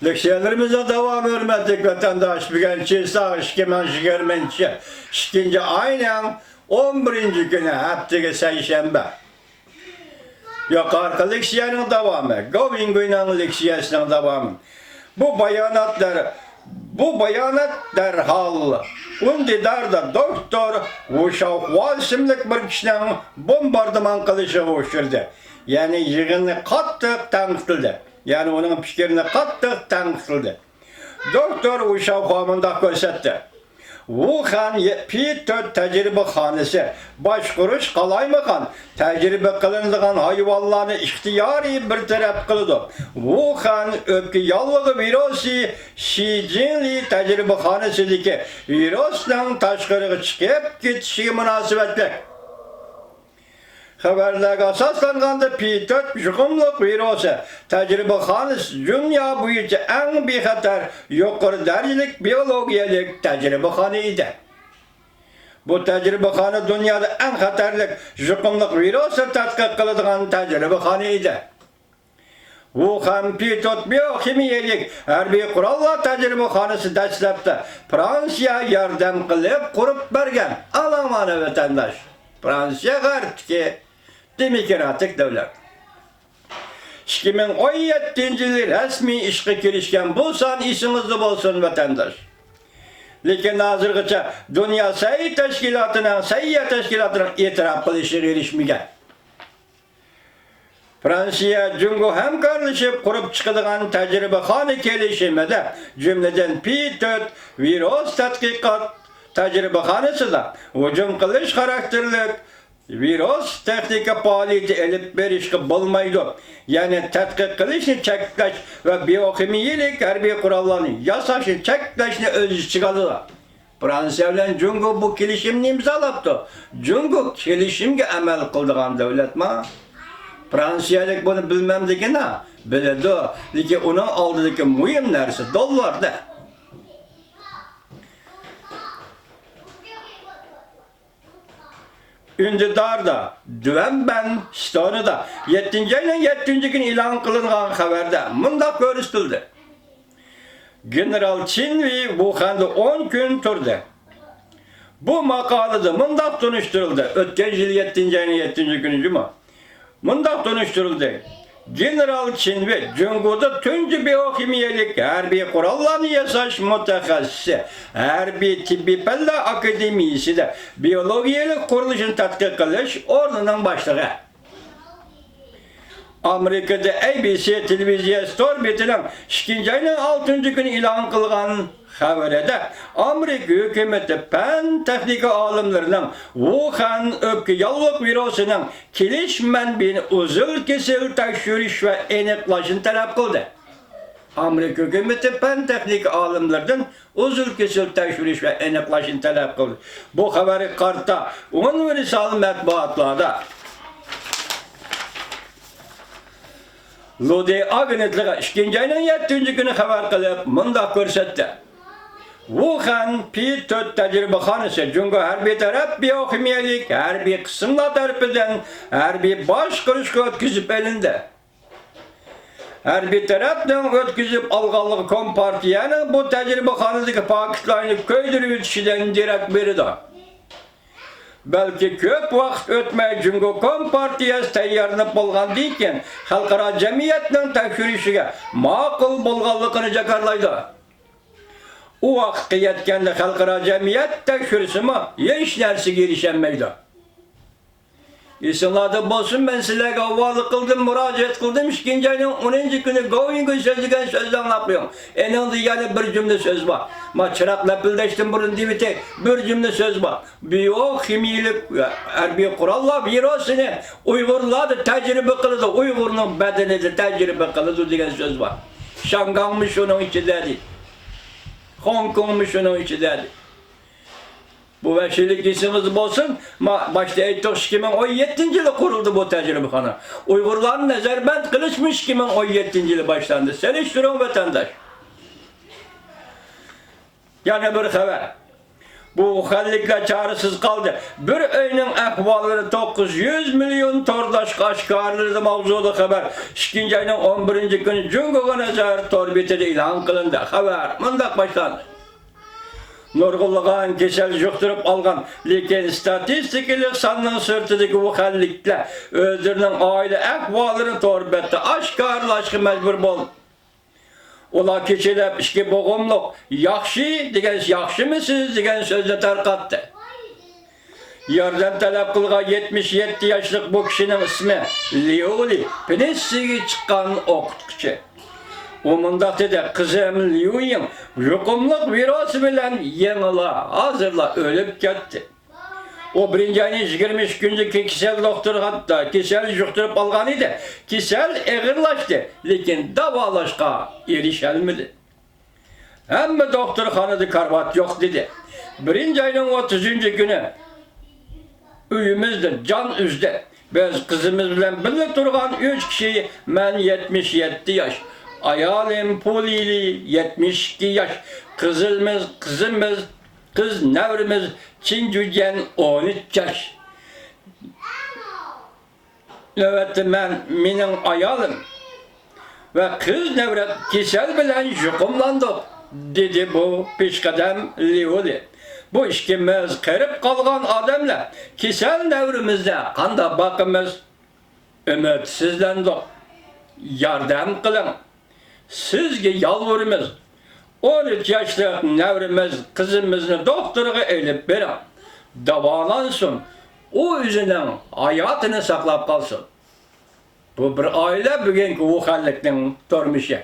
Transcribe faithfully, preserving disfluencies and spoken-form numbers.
لېكسىيەلىرىمىزنىڭ داۋامى، ھۆرمەتلىك ۋەتەنداش، بۈگۈن چىساغ ئىككى مىڭ يىگىرمىنچى يىل ئىككىنچى ئاينىڭ ئون بىرىنچى كۈنى، ھەپتىگە سەيشەنبە. يۇقىرىقى لېكسىيەنىڭ داۋامى، گاۋ يىڭگۇينىڭ لېكسىيەسىنىڭ داۋامى. بۇ بايانات دەر-، بۇ بايانات دەرھال ئۇندىداردا دوكتور ۋۇ شاۋخۇا ئىسىملىك بىر كىشىنىڭ بومباردىمان قىلىشىغا ئۇچرىدى. يەنى يىغىننى قاتتىق تەنقىدلىدى. يەنى ئۇنىڭ پىكرىنى قاتتىق تەنقىدلىدى. دوكتور ۋۇ شاۋخۇا مۇنداق كۆرسەتتى. ۋۇخەن پى تۆت تەجرىبىخانىسى باشقۇرۇش قالايمىقان، تەجرىبە قىلىنىدىغان ھايۋانلارنى ئىختىيارىي بىر تەرەپ قىلىدۇ. ۋۇخەن ئۆپكە ياللۇغى ۋىرۇسى شى جىڭلى تەجرىبىخانىسىدىكى ۋىرۇسنىڭ تاشقىرىغا چىقىپ كېتىشىگە مۇناسىۋەتلىك. خەۋەرلەرگە ئاساسلانغاندا، پى تۆت يۇقۇملۇق ۋىرۇسى تەجرىبىخانىسى دۇنيا بويىچە ئەڭ بىخەتەر، يۇقىرى دەرىجىلىك بىئولوگىيەلىك تەجرىبىخانا ئىدى. بۇ تەجرىبىخانا دۇنيادا ئەڭ خەتەرلىك يۇقۇملۇق ۋىرۇسنى تەتقىق قىلىدىغان تەجرىبىخانا ئىدى. ۋۇخەن پى تۆت بىئوخىمىيەلىك ھەربىي قوراللار تەجرىبىخانىسى دەسلەپتە فرانسىيە ياردەم قىلىپ قۇرۇپ بەرگەن. ئاڭلاڭلار ۋەتەنداش، فرانسىيە غەربتىكى دېموكراتىك دۆلەت. ئىككى مىڭ ئون يەتتىنچى يىلى رەسمىي ئىشقا كىرىشكەن بۇ سان ئېسىڭىزدە بولسۇن ۋەتەنداش. لېكىن ھازىرغىچە دۇنيا سەھىيە تەشكىلاتىنىڭ، سەھىيە تەشكىلاتىنىڭ ئېتىراپ قىلىشىغا ئېرىشمىگەن. فرانسىيە جۇڭگو ھەمكارلىشىپ قۇرۇپ چىقىدىغان تەجرىبىخانا كېلىشىمىدە، جۈملىدىن پى تۆت ۋىرۇس تەتقىقات تەجرىبىخانىسىدا ھۇجۇم قىلىش خاراكتېرلىك ۋىرۇس تېخنىكا پائالىيىتى ئېلىپ بېرىشقا بولمايدۇ. يەنى تەتقىق قىلىشنى چەكلەش ۋە بىئوخىمىيەلىك ھەربىي قوراللارنى ياساشنى چەكلەشنى ئۆز ئىچىگە ئالىدۇ. فرانسىيە بىلەن جۇڭگو بۇ كېلىشىمنى ئىمزالاپتۇ. جۇڭگو كېلىشىمگە ئەمەل قىلىدىغان دۆلەتما؟ فرانسىيەلىك بۇنى بىلمەمدىكىنا، بىلىدۇ. لېكىن ئۇنىڭ ئالدىدىكى مۇھىم نەرسە دوللاردا. ئۈندىداردا، دۈەنبەن شىتونىدا يەتتىنچى ئاينىڭ يەتتىنچى كۈنى ئېلان قىلىنغان خەۋەردە مۇنداق كۆرسىتىلدى. گېنېرال چىن ۋېي ۋۇخەندە ئون كۈن تۇردى. بۇ ماقالىدە مۇنداق تونۇشتۇرۇلدى، ئۆتكەن يىل يەتتىنچى ئاينىڭ يەتتىنچى كۈنى جۈمە. مۇنداق تونۇشتۇرۇلدى. گېنېرال چىن ۋېي جۇڭگودا تۇنجى بىئوخىمىيەلىك ھەربىي قوراللارنى ياساش مۇتەخەسسىسى، ھەربىي تېببىي پەنلەر ئاكادېمىيىسىدە بىئولوگىيەلىك قۇرۇلۇشنى تەتقىق قىلىش ئورنىنىڭ باشلىقى. ئامېرىكىدا ئەي بى سى تېلېۋىزىيەسى تور بېتىنىڭ ئىككىنچى ئاينىڭ ئالتىنچى كۈنى ئېلان قىلغان خەۋىرىدە، ئامېرىكا ھۆكۈمىتى پەن تېخنىكا ئالىملىرىنىڭ ۋۇخەن ئۆپكە ياللۇغ ۋىرۇسىنىڭ كېلىش مەنبىيىنى ئۇزۇل كېسىل تەكشۈرۈش ۋە ئېنىقلاشنى تەلەپ قىلدى. ئامېرىكا ھۆكۈمىتى پەن تېخنىكا ئالىملىرىدىن ئۇزۇل كېسىل تەكشۈرۈش ۋە ئېنىقلاشنى تەلەپ قىلدى. بۇ خەۋەرگە قارىتا ئۇنىۋېرسال مەتبۇئاتلاردا لۇدې ئاگېنتلىقى ئىككىنچى ئاينىڭ يەتتىنچى كۈنى خەۋەر قىلىپ مۇنداق كۆرسەتتى. ۋۇخەن پى تۆت تەجرىبىخانىسى جۇڭگو ھەربىي تەرەپ بىئوخىمىيەلىك ھەربىي قىسىملار تەرىپىدىن ھەربىي باشقۇرۇشقا ئۆتكۈزۈپ ئېلىندى. ھەربىي تەرەپنىڭ ئۆتكۈزۈپ ئالغانلىقى كومپارتىيەنىڭ بۇ تەجرىبىخانىدىكى پاكىتلارنى كۆيدۈرۈۋېتىشىدىن دېرەك بېرىدۇ. بەلكى كۆپ ۋاقىت ئۆتمەي جۇڭگو كومپارتىيەسى تەييارلىنىپ بولغاندىن كېيىن خەلقئارا جەمئىيەتنىڭ تەكشۈرۈشىگە ماقۇل بولغانلىقىنى جاكارلايدۇ. ئۇ ۋاقىتقا يەتكەندە خەلقئارا جەمئىيەت تەكشۈرسىمۇ ھېچ نەرسىگە ئېرىشەلمەيدۇ. ئېسىڭلاردا بولسۇن، مەن سىلەرگە ھاۋالە قىلدىم، مۇراجىئەت قىلدىم، ئىككىنچى ئاينىڭ ئونىنچى كۈنى گاۋيىڭگۈي سۆزلىگەن سۆزنى ئاڭلاپ قويۇڭ. ئېنىڭدا يەنە بىر جۈملە سۆز بار. ما چىراغ لەپىلدەشتىن بۇرۇن دېيىۋېتەي، بىر جۈملە سۆز بار. بىئوخىمىيىلىك ھەربىي قوراللار ۋىرۇسىنى ئۇيغۇرلاردا تەجرىبە قىلىدۇ، ئۇيغۇرنىڭ بەدىنىدە تەجرىبە قىلىدۇ دېگەن سۆز بار. شاڭگاڭمۇ شۇنىڭ ئىچىدە دېدى. خوڭكوڭمۇ شۇنىڭ ئىچىدە دېدى. بۇ ۋەھشىيلىك ئېسىڭىزدە بولسۇن، ما-، باشتا ئېيتتۇق، ئىككى مىڭ ئون يەتتىنچى يىلى قۇرۇلدى بۇ تەجرىبىخانا. ئۇيغۇرلارنى نەزەربەند قىلىشمۇ ئىككى مىڭ ئون يەتتىنچى يىلى باشلاندى. سېلىشتۇرۇڭ، ۋەتەنداش. يەنە بىر خەۋەر. بۇ خەللىكلەر چارىسىز قالدى. بىر ئۆينىڭ ئەھۋاللىرى توققۇز يۈز مىليون تورداشقا ئاشكارىلىدى ماۋزۇدا خەۋەر. ئىككىنچى ئاينىڭ ئون بىرىنچى كۈنى جۇڭگوغا نەزەر تور بېتىدە ئېلان قىلىندى. خەۋەر مۇنداق باشلاندى. نۇرغۇنلىغان كېسەل يۇقتۇرۇپ ئالغان، لېكىن ستاتىستىكىلىق ساننىڭ سىرتىدىكى بۇ خەللىكلەر ئۆزلىرىنىڭ ئائىلە ئەھۋالىنى تور بەتتە ئاشكارىلاشقا مەجبۇر بولدى. ئۇلار كېچىلەپ ئىككى بوغۇملۇق «ياخشى» دېگەن «ياخشىمۇسىز؟» دېگەن سۆزنى تارقاتتى. ياردەم تەلەپ قىلغان يەتمىش يەتتە ياشلىق بۇ كىشىنىڭ ئىسمى ليۇلى، پېنسىيىگە چىققان ئوقۇتقۇچى. ئۇ مۇنداق دېدى: «قىزىم ليۇيىڭ يۇقۇملۇق ۋىرۇسى بىلەن يېڭىلا، ھازىرلا ئۆلۈپ كەتتى.» ئۇ بىرىنچى ئاينىڭ يىگىرمە ئۈچ كۈنىدىكى كېسەل دوختۇرخانىدا كېسەل يۇقتۇرۇپ ئالغان ئىدى. كېسەل ئېغىرلاشتى، لېكىن داۋالاشقا ئېرىشەلمىدى. ھەممە دوختۇرخانىدا كارىۋات يوق دېدى. بىرىنچى ئاينىڭ ئوتتۇزىنچى كۈنى ئۆيىمىزدە جان ئۈزدى. بىز قىزىمىز بىلەن بىللە تۇرغان ئۈچ كىشى، مەن يەتمىش يەتتە ياش، ئايالىم پۇلىلى يەتمىش ئىككى ياش، قىزىمىز، قىزىمىز، قىز نەۋرىمىز چىن جۈجيەن ئون ئۈچ ياش. نۆۋەتتە مەن، مېنىڭ ئايالىم ۋە قىز نەۋرەم كېسەل بىلەن يۇقۇملاندۇق، دېدى بۇ پېشقەدەم ليۇلى. بۇ ئىككىمىز قېرىپ قالغان ئادەملەر كېسەل نەۋرىمىزنى قانداق باقىمىز؟ ئۈمىدسىزلەندۇق. ياردەم قىلىڭ. سىزگە يالۋۇرىمىز. ئون ئۈچ ياشلىق نەۋرىمىز قىزىمىزنى دوختۇرغا ئېلىپ بېرىڭ. داۋالانسۇن. ئۇ ئۆزىنىڭ ھاياتىنى ساقلاپ قالسۇن. بۇ بىر ئائىلە بۈگۈنكى ۋۇخەنلىكنىڭ تۇرمۇشى.